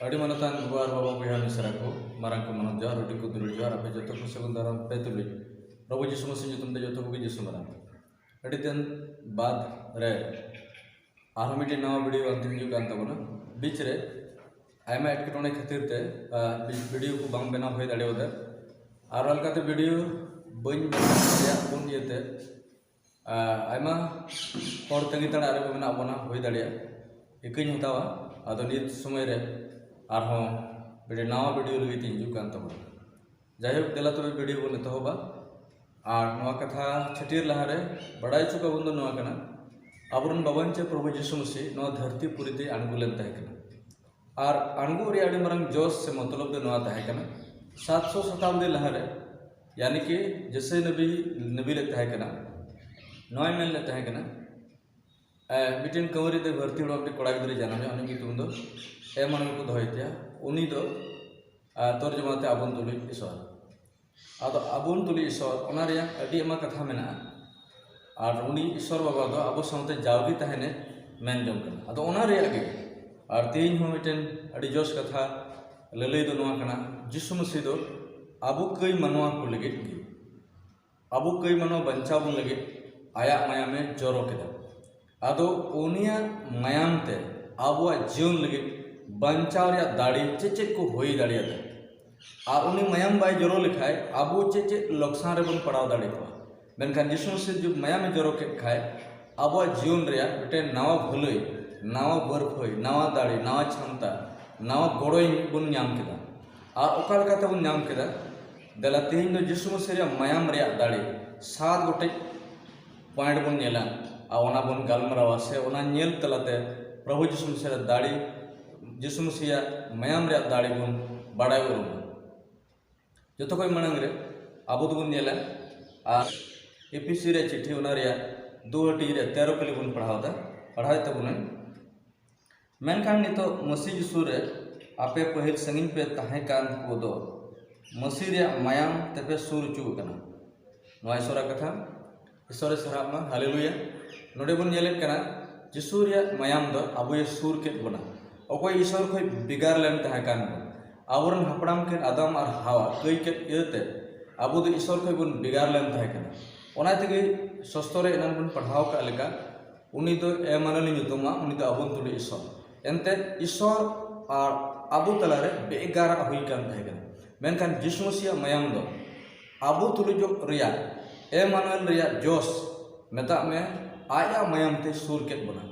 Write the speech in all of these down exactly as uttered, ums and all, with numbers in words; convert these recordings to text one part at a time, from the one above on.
ᱟᱹᱰᱤ ᱢᱟᱱᱚᱛᱟᱱ ᱜᱚᱜᱚ ᱟᱨ ᱵᱟᱵᱟ, ᱵᱚᱭᱦᱟ ᱢᱤᱥᱨᱟ ᱠᱚ, ᱢᱟᱨᱟᱝ ᱠᱚ ᱢᱟᱱᱚᱛ ᱡᱚᱦᱟᱨ, ᱦᱩᱰᱤᱧ ᱠᱚ ᱫᱩᱞᱟᱹᱲ ᱡᱚᱦᱟᱨ, ᱟᱯᱮ ᱡᱚᱛᱚ ᱠᱚ ᱥᱟᱹᱜᱩᱱ ᱫᱟᱨᱟᱢ ᱯᱮ ᱛᱩᱞᱩᱡ ᱯᱨᱚᱵᱷᱩ ᱡᱤᱥᱩ ᱢᱟᱹᱥᱤ ᱧᱩᱛᱩᱢ ᱛᱮ ᱡᱚᱛᱚ ᱠᱚᱜᱮ ᱡᱤᱥᱩ ᱢᱟᱨᱟᱝ᱾ ᱟᱹᱰᱤ ᱫᱤᱱ ᱵᱟᱫ ᱨᱮ ᱟᱨᱦᱚᱸ ᱢᱤᱫᱴᱮᱱ ᱱᱟᱣᱟ ᱵᱷᱤᱰᱤᱭᱳ ᱟᱱᱛᱮ ᱦᱤᱡᱩᱜ ᱠᱟᱱ ᱛᱟᱵᱚᱱᱟ᱾ ᱵᱤᱪ ᱨᱮ ᱟᱭᱢᱟ ᱮᱴᱠᱮᱴᱚᱬᱮ ᱠᱷᱟᱹᱛᱤᱨ ᱛᱮ, ᱟ, ᱵᱤ-, ᱵᱷᱤᱰᱤᱭᱳ ᱠᱚ ᱵᱟᱝ ᱵᱮᱱᱟᱣ ᱦᱩᱭ ᱫᱟᱲᱮᱭᱟᱫᱟ᱾ ᱟᱨ ᱚᱱᱟ ᱞᱮᱠᱟᱛᱮ ᱵᱷᱤᱰᱤᱭᱳ ᱵᱟᱹᱧ ᱵᱮᱱᱟᱣ ᱫᱟᱲᱮᱭᱟᱜ ᱯᱩᱱ ᱤᱭᱟᱹᱛᱮ, ᱟ, ᱟᱭᱢᱟ ᱦᱚᱲ ᱛᱟᱺᱜᱤ ᱛᱟᱲᱟᱜ ᱨᱮ ᱢᱮᱱᱟᱜ ᱵᱚᱱᱟ, ᱦᱩᱭ ᱫᱟᱲᱮᱭᱟᱜᱼᱟ ᱤᱠᱟᱹᱧ ᱦᱟᱛᱟᱣᱟ᱾ ᱟᱫᱚ ᱱᱤᱛ ᱥᱚᱢᱚᱭ ᱨᱮ ᱟᱨᱦᱚᱸ ᱢᱤᱫᱴᱮᱱ ᱱᱟᱣᱟ ᱵᱷᱤᱰᱤᱭᱳ ᱞᱟᱹᱜᱤᱫ ᱤᱧ ᱦᱤᱡᱩᱜ ᱠᱟᱱ ᱛᱟᱵᱚᱱᱟ᱾ ᱡᱟᱭᱦᱳᱠ, ᱫᱮᱞᱟ ᱛᱚᱵᱮ ᱵᱷᱤᱰᱤᱭᱳ ᱵᱚᱱ ᱮᱛᱚᱦᱚᱵᱟ᱾ ᱟᱨ ᱱᱚᱣᱟ ᱠᱟᱛᱷᱟ ᱪᱷᱟᱹᱴᱭᱟᱹᱨ ᱞᱟᱦᱟᱨᱮ ᱵᱟᱲᱟᱭ ᱦᱚᱪᱚ ᱠᱟᱵᱚᱱ ᱫᱚ ᱱᱚᱣᱟ ᱠᱟᱱᱟ, ᱟᱵᱚᱨᱮᱱ ᱵᱟᱵᱟᱧᱪᱮ ᱯᱨᱚᱵᱷᱩ ᱡᱤᱥᱩ ᱢᱟᱹᱥᱤ ᱱᱚᱣᱟ ᱫᱷᱟᱹᱨᱛᱤ ᱯᱩᱨᱤ ᱛᱮ ᱟᱬᱜᱚ ᱞᱮᱱ ᱛᱟᱦᱮᱸ ᱠᱟᱱᱟ᱾ ᱟᱨ ᱟᱬᱜᱚ ᱨᱮᱭᱟᱜ ᱟᱹᱰᱤ ᱢᱟᱨᱟᱝ ᱡᱚᱥ ᱥᱮ ᱢᱚᱛᱞᱚᱵ ᱫᱚ ᱱᱚᱣᱟ ᱛᱟᱦᱮᱸ ᱠᱟᱱᱟ, ᱥᱟᱛᱥᱚ ᱥᱚᱛᱟᱵᱫᱤ ᱞᱟᱦᱟᱨᱮ, ᱭᱟᱱᱤ ᱠᱤ ᱡᱮᱥᱮ ᱱᱚᱵᱤ, ᱱᱚᱵᱤ ᱞᱮ ᱛᱟᱦᱮᱸ ᱠᱟᱱᱟ, ᱱᱚᱣᱟᱭ ᱢᱮᱱ ᱞᱮᱫ ᱛᱟᱦᱮᱸ ᱠᱟᱱᱟ, ᱮ, ᱢᱤᱫᱴᱮᱱ ᱠᱟᱹᱣᱨᱤ ᱛᱮ ᱵᱷᱟᱹᱨᱛᱤ ᱦᱚᱲ ᱢᱤᱫᱴᱮᱱ ᱠᱚᱲᱟ ᱜᱤᱫᱽᱨᱟᱹ ᱡᱟᱱᱟᱢᱮ, ᱩᱱᱤ ᱧᱩᱛᱩᱢ ᱫᱚ ᱮᱢᱟᱱᱩᱭᱮᱞ ᱠᱚ ᱫᱚᱦᱚᱭ ᱛᱟᱭᱟ᱾ ᱩᱱᱤ ᱫᱚ, ᱮ, ᱛᱚᱨᱡᱚᱢᱟ ᱛᱮ ᱟᱵᱚᱱ ᱛᱩᱞᱩᱡ ᱤᱥᱚᱨ᱾ ᱟᱫᱚ ᱟᱵᱚᱱ ᱛᱩᱞᱩᱡ ᱤᱥᱚᱨ, ᱚᱱᱟ ᱨᱮᱭᱟᱜ ᱟᱹᱰᱤ ᱟᱭᱢᱟ ᱠᱟᱛᱷᱟ ᱢᱮᱱᱟᱜᱼᱟ᱾ ᱟᱨ ᱩᱱᱤ ᱤᱥᱚᱨ ᱵᱟᱵᱟ ᱫᱚ ᱟᱵᱚ ᱥᱟᱶᱛᱮ ᱡᱟᱣᱜᱮ ᱛᱟᱦᱮᱱᱮ ᱢᱮᱱ ᱡᱚᱝ ᱠᱟᱱᱟ᱾ ᱟᱫᱚ ᱚᱱᱟ ᱨᱮᱭᱟᱜ ᱜᱮ, ᱟᱨ ᱛᱮᱦᱮᱧ ᱦᱚᱸ ᱢᱤᱫᱴᱮᱱ ᱟᱹᱰᱤ ᱡᱚᱥ ᱠᱟᱛᱷᱟ ᱞᱟᱹᱞᱟᱹᱭ ᱫᱚ ᱱᱚᱣᱟ ᱠᱟᱱᱟ, ᱡᱤᱥᱩ ᱢᱟᱹᱥᱤ ᱫᱚ ᱟᱵᱚ ᱠᱟᱹᱭ ᱢᱟᱱᱣᱟ ᱠᱚ ᱞᱟᱹᱜᱤᱫ ᱜᱮ, ᱟᱵᱚ ᱠᱟᱹᱭ ᱢᱟᱱᱣᱟ ᱵᱟᱧᱪᱟᱣ ᱵᱚᱱ ᱞᱟᱹᱜᱤᱫ ᱟᱭᱟᱜ ᱢᱟᱭᱟᱢᱮ ᱡᱚᱨᱚ ᱠᱮᱫᱟ᱾ ᱟᱫᱚ ᱩᱱᱤᱭᱟᱜ ᱢᱟᱭᱟᱢ ᱛᱮ ᱟᱵᱚᱣᱟᱜ ᱡᱤᱭᱚᱱ ᱞᱟᱹᱜᱤᱫ ᱵᱟᱧᱪᱟᱣ ᱨᱮᱭᱟᱜ ᱫᱟᱲᱮ ᱪᱮᱫ ᱪᱮᱫ ᱠᱚ ᱦᱩᱭ ᱫᱟᱲᱮᱭᱟᱜᱼᱟ᱾ ᱟᱨ ᱩᱱᱤ ᱢᱟᱭᱟᱢ ᱵᱟᱭ ᱡᱚᱨᱚ ᱞᱮᱠᱷᱟᱡ ᱟᱵᱚ ᱪᱮᱫ ᱪᱮᱫ ᱞᱚᱠᱥᱟᱱ ᱨᱮᱵᱚᱱ ᱯᱟᱲᱟᱣ ᱫᱟᱲᱮ ᱠᱚᱣᱟ᱾ ᱢᱮᱱᱠᱷᱟᱱ ᱡᱤᱥᱩ ᱢᱟᱹᱥᱤ ᱡᱩᱫᱤ ᱢᱟᱭᱟᱢᱮ ᱡᱚᱨᱚ ᱠᱮᱫ ᱠᱷᱟᱡ, ᱟᱵᱚᱣᱟᱜ ᱡᱤᱭᱚᱱ ᱨᱮᱭᱟᱜ ᱢᱤᱫᱴᱮᱱ ᱱᱟᱣᱟ ᱵᱷᱟᱹᱞᱟᱹᱭ, ᱱᱟᱣᱟ ᱵᱟᱹᱨᱯᱷᱟᱹᱭ, ᱱᱟᱣᱟ ᱫᱟᱲᱮ, ᱱᱟᱣᱟ ᱪᱷᱟᱢᱛᱟ, ᱱᱟᱣᱟ ᱜᱚᱲᱚᱭ ᱵᱚᱱ ᱧᱟᱢ ᱠᱮᱫᱟ᱾ ᱟᱨ ᱚᱠᱟ ᱞᱮᱠᱟᱛᱮ ᱵᱚᱱ ᱧᱟᱢ ᱠᱮᱫᱟ? ᱫᱮᱞᱟ ᱛᱮᱦᱮᱧ ᱫᱚ ᱡᱤᱥᱩ ᱢᱟᱹᱥᱤ ᱨᱮᱭᱟᱜ ᱢᱟᱭᱟᱢ ᱨᱮᱭᱟᱜ ᱫᱟᱲᱮ ᱥᱟᱛ ᱜᱚᱴᱮᱡ ᱯᱚᱭᱮᱱᱴ ᱵᱚᱱ ᱧᱮᱞᱟ᱾ ᱟᱨ ᱚᱱᱟ ᱵᱚᱱ ᱜᱟᱞᱢᱟᱨᱟᱣᱟ, ᱥᱮ ᱚᱱᱟ ᱧᱮᱞ ᱛᱟᱞᱟᱛᱮ ᱯᱨᱚᱵᱷᱩ ᱡᱤᱥᱩ ᱢᱟᱹᱥᱤ ᱨᱮᱭᱟᱜ ᱫᱟᱲᱮ, ᱡᱤᱥᱩ ᱢᱟᱹᱥᱤᱭᱟᱜ ᱢᱟᱭᱟᱢ ᱨᱮᱭᱟᱜ ᱫᱟᱲᱮ ᱵᱚᱱ ᱵᱟᱲᱟᱭ ᱩᱨᱩᱢᱟ᱾ ᱡᱚᱛᱚ ᱠᱷᱚᱱ ᱢᱟᱲᱟᱝ ᱨᱮ ᱟᱵᱚ ᱫᱚᱵᱚᱱ ᱧᱮᱞᱟ, ᱟᱨ ᱮᱯᱷᱤᱥᱤ ᱨᱮᱭᱟᱜ ᱪᱤᱴᱷᱤ, ᱚᱱᱟ ᱨᱮᱭᱟᱜ ᱫᱩ ᱦᱟᱹᱴᱤᱧ ᱨᱮ ᱛᱮᱨᱚ ᱠᱟᱹᱞᱤ ᱵᱚᱱ ᱯᱟᱲᱦᱟᱣ ᱮᱫᱟ, ᱯᱟᱲᱦᱟᱣᱮᱫ ᱛᱟᱵᱚᱱᱟᱹᱧ᱾ ᱢᱮᱱᱠᱷᱟᱱ ᱱᱤᱛᱚᱜ ᱢᱟᱹᱥᱤ ᱡᱤᱥᱩ ᱨᱮ ᱟᱯᱮ ᱯᱟᱹᱦᱤᱞ ᱥᱟᱺᱜᱤᱧ ᱯᱮ ᱛᱟᱦᱮᱸ ᱠᱟᱱ ᱠᱚᱫᱚ ᱢᱟᱹᱥᱤ ᱨᱮᱭᱟᱜ ᱢᱟᱭᱟᱢ ᱛᱮᱯᱮ ᱥᱩᱨ ᱦᱚᱪᱚ ᱟᱠᱟᱱᱟ᱾ ᱱᱚᱣᱟ ᱤᱥᱚᱨᱟᱜ ᱠᱟᱛᱷᱟ᱾ ᱤᱥᱚᱨᱮ ᱥᱟᱨᱦᱟᱣ ᱢᱟ, ᱦᱟᱞᱮᱞᱩᱭᱟ᱾ ᱱᱚᱰᱮ ᱵᱚᱱ ᱧᱮᱞᱮᱫ ᱠᱟᱱᱟ, ᱡᱤᱥᱩ ᱨᱮᱭᱟᱜ ᱢᱟᱭᱟᱢ ᱫᱚ ᱟᱵᱚᱭ ᱥᱩᱨ ᱠᱮᱫ ᱵᱚᱱᱟ᱾ ᱚᱠᱚᱭ ᱤᱥᱚᱨ ᱠᱷᱚᱱ ᱵᱷᱮᱜᱟᱨ ᱞᱮᱱ ᱛᱟᱦᱮᱸ ᱠᱟᱱ ᱵᱚᱱ᱾ ᱟᱵᱚᱨᱮᱱ ᱦᱟᱯᱲᱟᱢ ᱠᱤᱱ ᱟᱫᱟᱢ ᱟᱨ ᱦᱟᱣᱟ ᱠᱟᱹᱭ ᱠᱮᱫ ᱤᱭᱟᱹᱛᱮ ᱟᱵᱚ ᱫᱚ ᱤᱥᱚᱨ ᱠᱷᱚᱱ ᱵᱚᱱ ᱵᱷᱮᱜᱟᱨ ᱞᱮᱱ ᱛᱟᱦᱮᱸ ᱠᱟᱱᱟ᱾ ᱚᱱᱟ ᱛᱮᱜᱮ ᱥᱚᱥᱛᱚ ᱨᱮ ᱮᱱᱟᱝ ᱵᱚᱱ ᱯᱟᱲᱦᱟᱣ ᱠᱟᱜ ᱞᱮᱠᱟ, ᱩᱱᱤ ᱫᱚ ᱮᱢᱟᱱᱩᱭᱮᱞ ᱧᱩᱛᱩᱢᱟ, ᱩᱱᱤ ᱫᱚ ᱟᱵᱚ ᱛᱩᱞᱩᱡ ᱤᱥᱚᱨ᱾ ᱮᱱᱛᱮ ᱤᱥᱚᱨ ᱟᱨ ᱟᱵᱚ ᱛᱟᱞᱟᱨᱮ ᱵᱮᱜᱟᱨᱟᱜ ᱦᱩᱭ ᱠᱟᱱ ᱛᱟᱦᱮᱸ ᱠᱟᱱᱟ᱾ ᱢᱮᱱᱠᱷᱟᱱ ᱡᱤᱥᱩ ᱢᱟᱹᱥᱤᱭᱟᱜ ᱢᱟᱭᱟᱢ ᱫᱚ ᱟᱵᱚ ᱛᱩᱞᱩᱡᱚᱜ ᱨᱮᱭᱟᱜ, ᱮᱢᱟᱱᱩᱭᱮᱞ ᱨᱮᱭᱟᱜ ᱡᱚᱥ, ᱢᱮᱛᱟᱜ ᱢᱮ, ᱟᱡᱟᱜ ᱢᱟᱭᱟᱢ ᱛᱮ ᱥᱩᱨ ᱠᱮᱫ ᱵᱚᱱᱟ᱾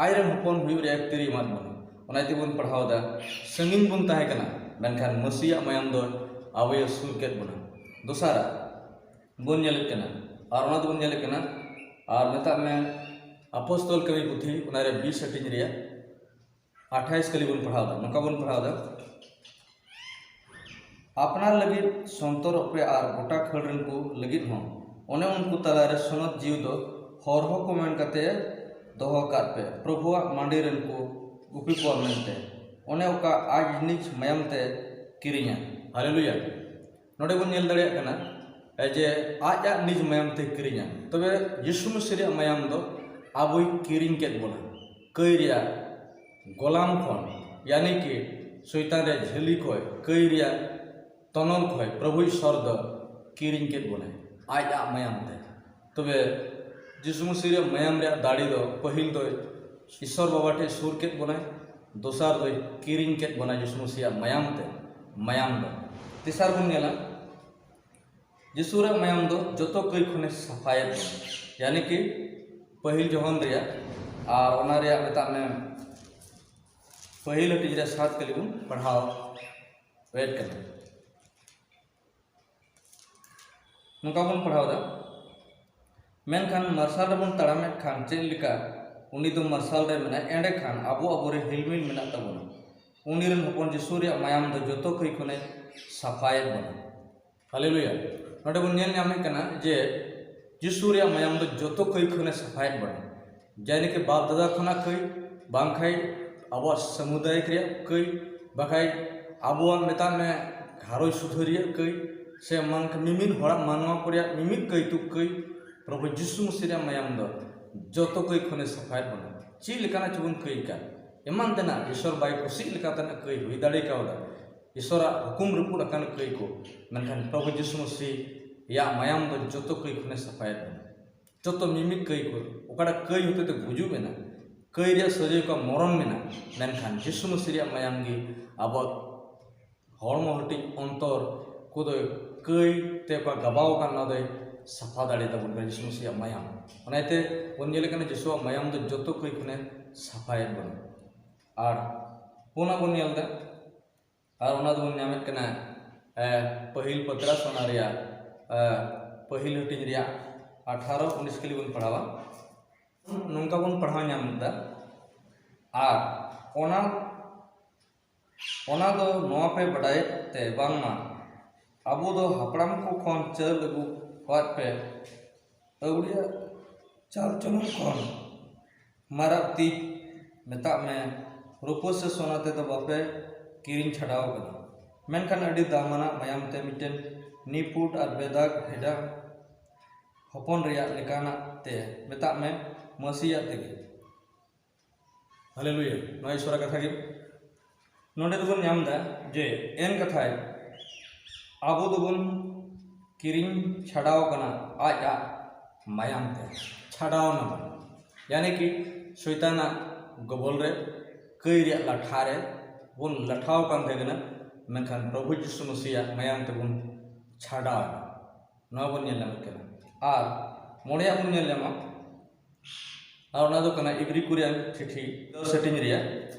ᱟᱡ ᱨᱮᱱ ᱦᱚᱯᱚᱱ ᱦᱩᱭᱩᱜ ᱨᱮᱭᱟᱜ ᱠᱤᱨᱤ ᱮᱢᱟᱫ ᱵᱚᱱᱟ᱾ ᱚᱱᱟ ᱛᱮᱵᱚᱱ ᱯᱟᱲᱦᱟᱣ ᱮᱫᱟ, ᱥᱟᱺᱜᱤᱧ ᱵᱚᱱ ᱛᱟᱦᱮᱸ ᱠᱟᱱᱟ, ᱢᱮᱱᱠᱷᱟᱱ ᱢᱟᱹᱥᱤᱭᱟᱜ ᱢᱟᱭᱟᱢ ᱫᱚ ᱟᱵᱚᱭᱮ ᱥᱩᱨ ᱠᱮᱫ ᱵᱚᱱᱟ᱾ ᱫᱚᱥᱟᱨᱟᱜ ᱵᱚᱱ ᱧᱮᱞᱮᱫ ᱠᱟᱱᱟ, ᱟᱨ ᱚᱱᱟ ᱫᱚᱵᱚᱱ ᱧᱮᱞᱮᱫ ᱠᱟᱱᱟ, ᱟᱨ ᱢᱮᱛᱟᱜ ᱢᱮ ᱟᱯᱚᱥᱛᱚᱞ ᱠᱟᱹᱢᱤ ᱯᱩᱛᱷᱤ, ᱚᱱᱟᱨᱮ ᱵᱤᱥ ᱦᱟᱹᱴᱤᱧ ᱨᱮᱭᱟᱜ ᱟᱴᱷᱟᱭᱤᱥ ᱠᱟᱹᱞᱤ ᱵᱚᱱ ᱯᱟᱲᱦᱟᱣ ᱮᱫᱟ᱾ ᱱᱚᱝᱠᱟ ᱵᱚᱱ ᱯᱟᱲᱦᱟᱣ ᱮᱫᱟ, ᱟᱯᱱᱟᱨ ᱞᱟᱹᱜᱤᱫ ᱥᱚᱱᱛᱚᱨᱚᱜ ᱯᱮ ᱟᱨ ᱜᱚᱴᱟ ᱠᱷᱟᱹᱲ ᱨᱮᱱ ᱠᱚ ᱞᱟᱹᱜᱤᱫ ᱦᱚᱸ᱾ ᱚᱱᱮ ᱩᱱᱠᱩ ᱛᱟᱞᱟᱨᱮ ᱥᱚᱱᱚᱛ ᱡᱤᱣᱤ ᱫᱚ ᱦᱚᱨ ᱦᱚᱸᱠᱚ ᱢᱮᱱ ᱠᱟᱛᱮ ᱫᱚᱦᱚ ᱟᱠᱟᱫ ᱯᱮ, ᱯᱨᱚᱵᱷᱩᱣᱟᱜ ᱢᱟᱸᱰᱮ ᱨᱮᱱ ᱠᱚ ᱜᱩᱯᱤ ᱠᱚᱣᱟ ᱢᱮᱱᱛᱮ᱾ ᱚᱱᱮ ᱚᱠᱟ ᱟᱡ ᱱᱤᱡ ᱢᱟᱭᱟᱢ ᱛᱮ ᱠᱤᱨᱤᱧᱟ᱾ ᱦᱟᱞᱮᱞᱩᱭᱟ᱾ ᱱᱚᱰᱮ ᱵᱚᱱ ᱧᱮᱞ ᱫᱟᱲᱮᱭᱟᱜ ᱠᱟᱱᱟ, ᱮ, ᱡᱮ ᱟᱡᱟᱜ ᱱᱤᱡ ᱢᱟᱭᱟᱢ ᱛᱮ ᱠᱤᱨᱤᱧᱟ᱾ ᱛᱚᱵᱮ ᱡᱤᱥᱩ ᱢᱟᱹᱥᱤ ᱨᱮᱭᱟᱜ ᱢᱟᱭᱟᱢ ᱫᱚ ᱟᱵᱚᱭ ᱠᱤᱨᱤᱧ ᱠᱮᱫ ᱵᱚᱱᱟ ᱠᱟᱹᱭ ᱨᱮᱭᱟᱜ ᱜᱚᱞᱟᱢ ᱠᱷᱚᱱ, ᱭᱟᱱᱤ ᱠᱤ ᱥᱚᱭᱛᱟᱱ ᱨᱮᱭᱟᱜ ᱡᱷᱟᱹᱞᱤ ᱠᱷᱚᱱ, ᱠᱟᱹᱭ ᱨᱮᱭᱟᱜ ᱛᱚᱱᱚᱞ ᱠᱷᱚᱱ ᱯᱨᱚᱵᱷᱩ ᱤᱥᱚᱨ ᱫᱚ ᱠᱤᱨᱤᱧ ᱠᱮᱫ ᱵᱚᱱᱟᱭ ᱟᱡᱟᱜ ᱢᱟᱭᱟᱢ ᱛᱮ᱾ ᱛᱚᱵᱮ ᱡᱤᱥᱩ ᱢᱟᱹᱥᱤ ᱨᱮᱭᱟᱜ ᱢᱟᱭᱟᱢ ᱨᱮᱭᱟᱜ ᱫᱟᱲᱮ ᱫᱚ ᱯᱟᱹᱦᱤᱞ ᱫᱚ ᱤᱥᱚᱨ ᱵᱟᱵᱟ ᱴᱷᱮᱱ ᱥᱩᱨ ᱠᱮᱫ ᱵᱚᱱᱟᱭ, ᱫᱚᱥᱟᱨ ᱫᱚᱭ ᱠᱤᱨᱤᱧ ᱠᱮᱫ ᱵᱚᱱᱟ ᱡᱤᱥᱩ ᱢᱟᱹᱥᱤᱭᱟᱜ ᱢᱟᱭᱟᱢ ᱛᱮ, ᱢᱟᱭᱟᱢ ᱫᱚ᱾ ᱛᱮᱥᱟᱨ ᱵᱚᱱ ᱧᱮᱞᱟ, ᱡᱤᱥᱩ ᱨᱮᱭᱟᱜ ᱢᱟᱭᱟᱢ ᱫᱚ ᱡᱚᱛᱚ ᱠᱟᱹᱭ ᱠᱷᱚᱱᱮ ᱥᱟᱯᱷᱟᱭᱮᱫ ᱵᱚᱱᱟ, ᱭᱟᱱᱤ ᱠᱤ ᱯᱟᱹᱦᱤᱞ ᱡᱚᱦᱚᱱ ᱨᱮᱭᱟᱜ, ᱟᱨ ᱚᱱᱟ ᱨᱮᱭᱟᱜ ᱢᱮᱛᱟᱜ ᱢᱮ ᱯᱟᱹᱦᱤᱞ ᱦᱟᱹᱴᱤᱧ ᱨᱮ ᱥᱟᱛ ᱠᱟᱹᱞᱤ ᱵᱚᱱ ᱯᱟᱲᱦᱟᱣ ᱮᱫ ᱠᱟᱱᱟ᱾ ᱱᱚᱝᱠᱟ ᱵᱚᱱ ᱯᱟᱲᱦᱟᱣ ᱮᱫᱟ, ᱢᱮᱱᱠᱷᱟᱱ ᱢᱟᱨᱥᱟᱞ ᱨᱮᱵᱚᱱ ᱛᱟᱲᱟᱢᱮᱫ ᱠᱷᱟᱱ ᱪᱮᱫ ᱞᱮᱠᱟ ᱩᱱᱤ ᱫᱚ ᱢᱟᱨᱥᱟᱞ ᱨᱮ ᱢᱮᱱᱟᱭ, ᱮᱸᱰᱮᱠᱷᱟᱱ ᱟᱵᱚ ᱟᱵᱚᱨᱮ ᱦᱤᱞᱢᱤᱞ ᱢᱮᱱᱟᱜ ᱛᱟᱵᱚᱱᱟ᱾ ᱩᱱᱤ ᱨᱮᱱ ᱦᱚᱯᱚᱱ ᱡᱤᱥᱩ ᱨᱮᱭᱟᱜ ᱢᱟᱭᱟᱢ ᱫᱚ ᱡᱚᱛᱚ ᱠᱟᱹᱭ ᱠᱷᱚᱱᱮ ᱥᱟᱯᱷᱟᱭᱮᱫ ᱵᱚᱱᱟ᱾ ᱦᱟᱞᱮᱞᱩᱭᱟ᱾ ᱱᱚᱰᱮ ᱵᱚᱱ ᱧᱮᱞ ᱧᱟᱢᱮᱫ ᱠᱟᱱᱟ ᱡᱮ ᱡᱤᱥᱩ ᱨᱮᱭᱟᱜ ᱢᱟᱭᱟᱢ ᱫᱚ ᱡᱚᱛᱚ ᱠᱟᱹᱭ ᱠᱷᱚᱱᱮ ᱥᱟᱯᱷᱟᱭᱮᱫ ᱵᱚᱱᱟ, ᱡᱟᱭᱱᱤ ᱠᱤ ᱵᱟᱯ ᱫᱟᱫᱟ ᱠᱷᱚᱱᱟᱜ ᱠᱟᱹᱭ, ᱵᱟᱝᱠᱷᱟᱡ ᱟᱵᱚᱣᱟᱜ ᱥᱟᱢᱩᱫᱟᱭᱤᱠ ᱨᱮᱭᱟᱜ ᱠᱟᱹᱭ, ᱵᱟᱠᱷᱟᱡ ᱟᱵᱚᱣᱟᱜ ᱢᱮᱛᱟᱜ ᱢᱮ ᱜᱷᱟᱨᱚᱸᱡᱽ ᱥᱩᱫᱷᱟᱹᱨ ᱨᱮᱭᱟᱜ ᱠᱟᱹᱭ, ᱥᱮ ᱢᱟᱱ-, ᱢᱤᱢᱤᱫ ᱦᱚᱲᱟᱜ ᱢᱟᱱᱣᱟ ᱠᱚ ᱨᱮᱭᱟᱜ ᱢᱤᱢᱤᱫ ᱠᱟᱹᱭ ᱛᱩᱠ ᱠᱟᱹᱭ, ᱯᱨᱚᱵᱷᱩ ᱡᱤᱥᱩ ᱢᱟᱹᱥᱤ ᱨᱮᱭᱟᱜ ᱢᱟᱭᱟᱢ ᱫᱚ ᱡᱚᱛᱚ ᱠᱟᱹᱭ ᱠᱷᱚᱱᱮ ᱥᱟᱯᱷᱟᱭᱮᱫ ᱵᱚᱱᱟ᱾ ᱪᱮᱫ ᱞᱮᱠᱟᱱᱟᱜ ᱪᱚᱵᱚᱱ ᱠᱟᱹᱭ ᱠᱟᱱ, ᱮᱢᱟᱱ ᱛᱮᱱᱟᱜ ᱤᱥᱚᱨ ᱵᱟᱭ ᱠᱩᱥᱤᱜ ᱞᱮᱠᱟᱛᱮᱱᱟᱜ ᱠᱟᱹᱭ ᱦᱩᱭ ᱫᱟᱲᱮ ᱠᱟᱣᱫᱟ, ᱤᱥᱚᱨᱟᱜ ᱦᱩᱠᱩᱢ ᱨᱟᱹᱯᱩᱫ ᱟᱠᱟᱱ ᱠᱟᱹᱭ ᱠᱚ, ᱢᱮᱱᱠᱷᱟᱱ ᱯᱨᱚᱵᱷᱩ ᱡᱤᱥᱩ ᱢᱟᱹᱥᱤ ᱭᱟᱜ ᱢᱟᱭᱟᱢ ᱫᱚ ᱡᱚᱛᱚ ᱠᱟᱹᱭ ᱠᱷᱚᱱᱮ ᱥᱟᱯᱷᱟᱭᱮᱫ ᱵᱚᱱᱟ᱾ ᱡᱚᱛᱚ ᱢᱤᱢᱤᱫ ᱠᱟᱹᱭ ᱠᱚ, ᱚᱠᱟᱴᱟᱜ ᱠᱟᱹᱭ ᱦᱚᱛᱮᱛᱮ ᱜᱩᱡᱩᱜ ᱢᱮᱱᱟᱜ, ᱠᱟᱹᱭ ᱨᱮᱭᱟᱜ ᱥᱟᱹᱡᱟᱹᱭ ᱠᱚ ᱢᱚᱨᱚᱱ ᱢᱮᱱᱟᱜ, ᱢᱮᱱᱠᱷᱟᱱ ᱡᱤᱥᱩ ᱢᱟᱹᱥᱤ ᱨᱮᱭᱟᱜ ᱢᱟᱭᱟᱢ ᱜᱮ ᱟᱵᱚᱣᱟᱜ ᱦᱚᱲᱢᱚ ᱦᱟᱹᱴᱤᱧ ᱚᱱᱛᱚᱨ ᱠᱚᱫᱚ ᱠᱟᱹᱭ ᱛᱮ ᱚᱠᱟ ᱜᱟᱵᱟᱣ ᱟᱠᱟᱱ, ᱚᱱᱟ ᱫᱚᱭ ᱥᱟᱯᱷᱟ ᱫᱟᱲᱮ ᱛᱟᱵᱚᱱ ᱠᱟᱱᱟ ᱡᱤᱥᱩ ᱢᱟᱹᱥᱤᱭᱟᱜ ᱢᱟᱭᱟᱢ᱾ ᱚᱱᱟᱛᱮ ᱵᱚᱱ ᱧᱮᱞᱮ ᱠᱟᱱᱟ, ᱡᱤᱥᱩᱣᱟᱜ ᱢᱟᱭᱟᱢ ᱫᱚ ᱡᱚᱛᱚ ᱠᱟᱹᱭ ᱠᱷᱚᱱᱮ ᱥᱟᱯᱷᱟᱭᱮᱫ ᱵᱚᱱᱟ᱾ ᱟᱨ ᱯᱩᱱᱟᱜ ᱵᱚᱱ ᱧᱮᱞ ᱮᱫᱟ, ᱟᱨ ᱚᱱᱟ ᱫᱚᱵᱚᱱ ᱧᱟᱢᱮᱫ ᱠᱟᱱᱟ, ᱮ, ᱯᱟᱹᱦᱤᱞ ᱯᱟᱛᱨᱟᱥ, ᱚᱱᱟ ᱨᱮᱭᱟᱜ, ᱮ, ᱯᱟᱹᱦᱤᱞ ᱦᱟᱹᱴᱤᱧ ᱨᱮᱭᱟᱜ ᱟᱴᱷᱟᱨᱚ ᱩᱱᱤᱥ ᱠᱷᱟᱹᱞᱤ ᱵᱚᱱ ᱯᱟᱲᱦᱟᱣᱟ᱾ ᱱᱚᱝᱠᱟ ᱵᱚᱱ ᱯᱟᱲᱦᱟᱣ ᱧᱟᱢ ᱮᱫᱟ, ᱟᱨ ᱚᱱᱟ ᱚᱱᱟ ᱫᱚ ᱱᱚᱣᱟ ᱯᱮ ᱵᱟᱰᱟᱭᱮᱫ ᱛᱮ ᱵᱟᱝᱢᱟ ᱟᱵᱚ ᱫᱚ ᱦᱟᱯᱲᱟᱢ ᱠᱚ ᱠᱷᱚᱱ ᱪᱟᱹᱞ ᱟᱹᱜᱩ ᱟᱠᱟᱫ ᱯᱮ ᱟᱹᱣᱲᱤᱭᱟᱜ ᱪᱟᱞ ᱪᱚᱞᱚᱱ ᱠᱷᱚᱱ ᱢᱟᱨᱟᱜ ᱛᱤᱡ, ᱢᱮᱛᱟᱜ ᱢᱮ, ᱨᱩᱯᱟᱹ ᱥᱮ ᱥᱚᱱᱟ ᱛᱮᱫᱚ ᱵᱟᱯᱮ ᱠᱤᱨᱤᱧ ᱪᱷᱟᱰᱟᱣ ᱟᱠᱟᱫᱟ, ᱢᱮᱱᱠᱷᱟᱱ ᱟᱹᱰᱤ ᱫᱟᱢᱟᱱᱟᱜ ᱢᱟᱭᱟᱢ ᱛᱮ ᱢᱤᱫᱴᱮᱱ ᱱᱤᱯᱩᱴ ᱟᱨ ᱵᱮᱫᱟᱜᱽ ᱵᱷᱮᱰᱟ ᱦᱚᱯᱚᱱ ᱨᱮᱭᱟᱜ ᱞᱮᱠᱟᱱᱟᱜ ᱛᱮ, ᱢᱮᱛᱟᱜ ᱢᱮ, ᱢᱟᱹᱥᱤᱭᱟᱜ ᱛᱮᱜᱮ᱾ ᱦᱟᱞᱮᱞᱩᱭᱟ, ᱱᱚᱣᱟ ᱤᱥᱚᱨᱟᱜ ᱠᱟᱛᱷᱟ ᱜᱮ᱾ ᱱᱚᱰᱮ ᱫᱚᱵᱚᱱ ᱧᱟᱢ ᱮᱫᱟ ᱡᱮ ᱮᱱ ᱠᱟᱛᱷᱟᱭ ᱟᱵᱚ ᱫᱚᱵᱚᱱ ᱠᱤᱨᱤᱧ ᱪᱷᱟᱰᱟᱣ ᱠᱟᱱᱟ ᱟᱡᱟᱜ ᱢᱟᱭᱟᱢ ᱛᱮ᱾ ᱪᱷᱟᱰᱟᱣ ᱱᱟᱵᱚᱱ, ᱭᱟᱱᱤ ᱠᱤ ᱥᱚᱭᱛᱟᱱᱟᱜ ᱜᱚᱵᱚᱞ ᱨᱮ, ᱠᱟᱹᱭ ᱨᱮᱭᱟᱜ ᱞᱟᱴᱷᱟ ᱨᱮ ᱵᱚᱱ ᱞᱟᱴᱷᱟᱣ ᱠᱟᱱ ᱛᱟᱦᱮᱸ ᱠᱟᱱᱟ, ᱢᱮᱱᱠᱷᱟᱱ ᱯᱨᱚᱵᱷᱩ ᱡᱤᱥᱩ ᱢᱟᱹᱥᱤᱭᱟᱜ ᱢᱟᱭᱟᱢ ᱛᱮᱵᱚᱱ ᱪᱷᱟᱰᱟᱣ ᱮᱱᱟ᱾ ᱱᱚᱣᱟ ᱵᱚᱱ ᱧᱮᱞ ᱧᱟᱢᱮᱫ ᱠᱟᱱᱟ᱾ ᱟᱨ ᱢᱚᱬᱮᱭᱟᱜ ᱵᱚᱱ ᱧᱮᱞ ᱧᱟᱢᱟ, ᱟᱨ ᱚᱱᱟ ᱫᱚ ᱠᱟᱱᱟ ᱤᱵᱨᱤ ᱠᱚ ᱨᱮᱭᱟᱜ ᱪᱤᱴᱷᱤ ᱫᱚᱥ ᱦᱟᱹᱴᱤᱧ ᱨᱮᱭᱟᱜ,